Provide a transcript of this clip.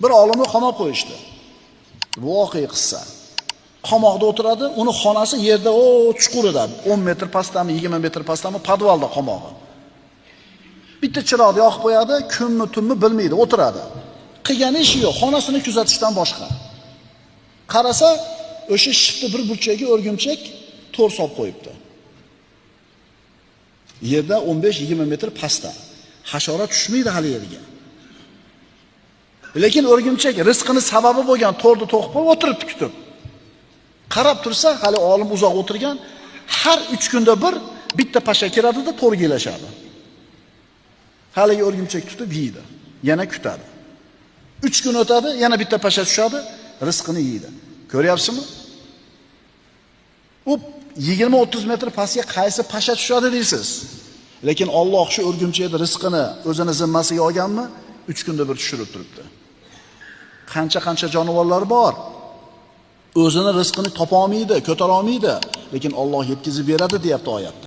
Bir olimni qamab qo'yishdi. Bu voqea qissa. Qamoqda o'tiradi, uni xonasi yerda o chuqurida, 10 metr pastdami, 20 metr pastdami, podvalda qamog'i. Bitta chiroqni yoqib qo'yadi, kunmi tunmi bilmaydi, o'tiradi. Qilgan ishi yo'q, xonasini kuzatishdan boshqa. Qarasa, o'sha shiftni bir burchagiga o'rgimchak to'r solib qo'yibdi. Yerda 15-20 metr pastda. Hasharot tushmaydi hali yerga. Lekin o'rgimchak rizqini sababi bo'lgan to'rni to'qib qo'yib o'tiribdi kutib. Qarab tursa, hali olim uzoq o'tirgan, har 3 kunda bir bitta pasha kiradida to'rga ilashadi. Haligi o'rgimchak tutib yeydi, yana kutadi. 3 kun o'tadi, yana bitta pasha tushadi, rizqini yeydi. Ko'ryapsizmi? U 20-30 metr pastga qaysi pasha tushadi deysiz. Lekin Alloh shu o'rgimchakning rizqini o'zini zimmasiga olganmi? 3 kunda bir tushirib turibdi. Qancha-qancha jonivorlar bor. O'zini rizqini topa olmaydi, ko'tara olmaydi, lekin Alloh yetkazib beradi deyapti oyatda.